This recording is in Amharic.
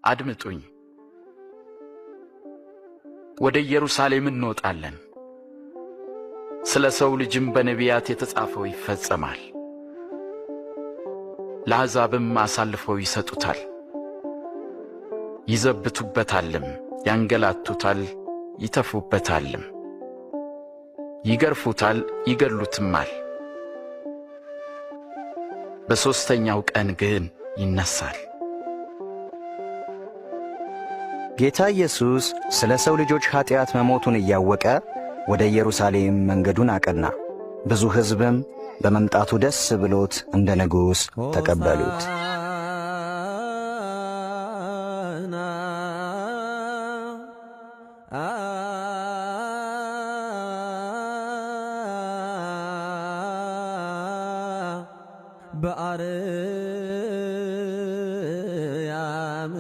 አድምጡኝ። ወደ ኢየሩሳሌም እንወጣለን፣ ስለ ሰው ልጅም በነቢያት የተጻፈው ይፈጸማል። ለአሕዛብም አሳልፈው ይሰጡታል፣ ይዘብቱበታልም፣ ያንገላቱታል፣ ይተፉበታልም፣ ይገርፉታል፣ ይገድሉትማል። በሦስተኛው ቀን ግን ይነሣል። ጌታ ኢየሱስ ስለ ሰው ልጆች ኀጢአት መሞቱን እያወቀ ወደ ኢየሩሳሌም መንገዱን አቀና። ብዙ ሕዝብም በመምጣቱ ደስ ብሎት እንደ ንጉሥ ተቀበሉት። ሆሳዕና በአርያም።